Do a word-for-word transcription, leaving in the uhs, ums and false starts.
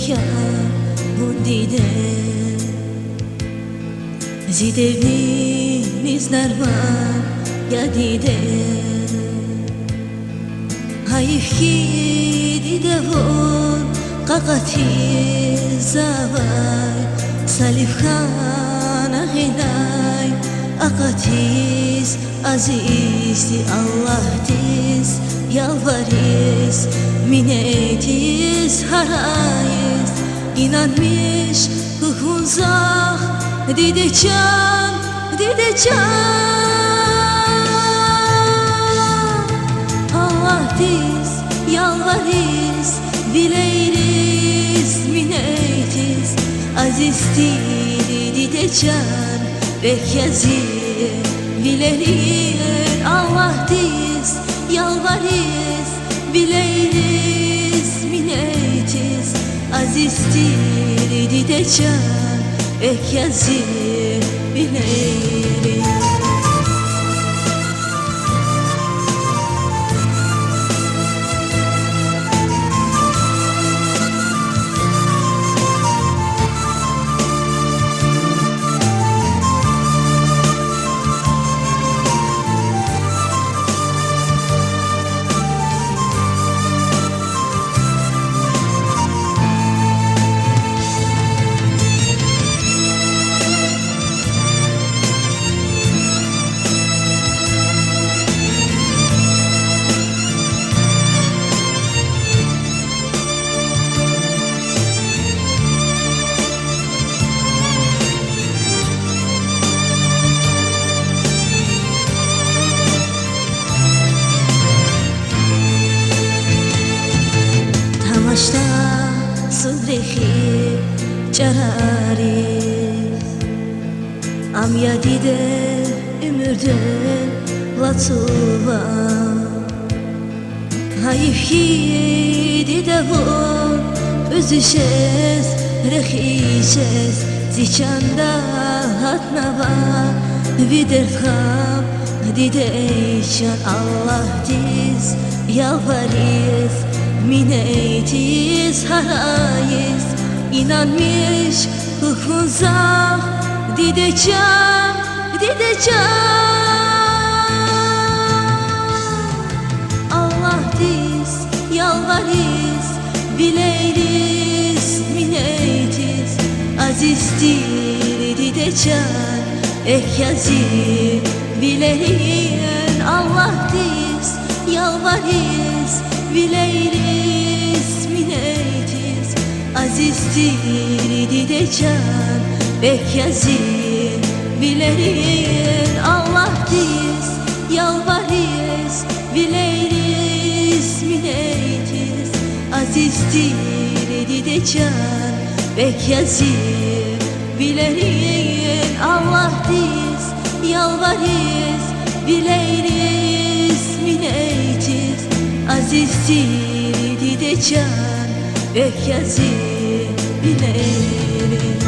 Я вун, диде, зи девни низ дарман я, диде. Гьайиф хьи, диде, вун къакъатиз завай, Салифхана гъилай акъатиз, азизди Аллагьдиз ялвариз, минетиз гьарайиз, инанмиш хьухь вун захъ, диде чан, диде чан. Аллагьдиз ялвариз, вилериз минетиз, азиз тир диде чан, пек я зи вилерин. Аллагьдиз ялвариз, вилериз минетиз, азиз тир диде чан, пек я зи вилерин. Тамашда зун рехи чӀарариз, ам я, диде, уьмуьрдин лацу ван. Гьайиф хьи, диде, вун кьуьзуьшиз, рехишиз зи чанда гьатнава. Ви дерт-гъам, диде чан, Аллагьдиз ялвариз, минетиз гьарайиз, инанмиш хьухь вун захъ, диде чан, диде чан. Аллагьдиз ялвариз, вилериз минетиз, азиз тир диде чан, пек я зи вилерин. Аллагьдиз ялвариз, вилериз минетиз, азиз тир диде чан, пек я зи вилерин. Аллагьдиз ялвариз, вилериз минетиз, азиз тир диде чан, пек я зи вилерин. Аллагьдиз ялвариз, вилериз минетиз, азиз тир диде чан, пек я зи вилерин.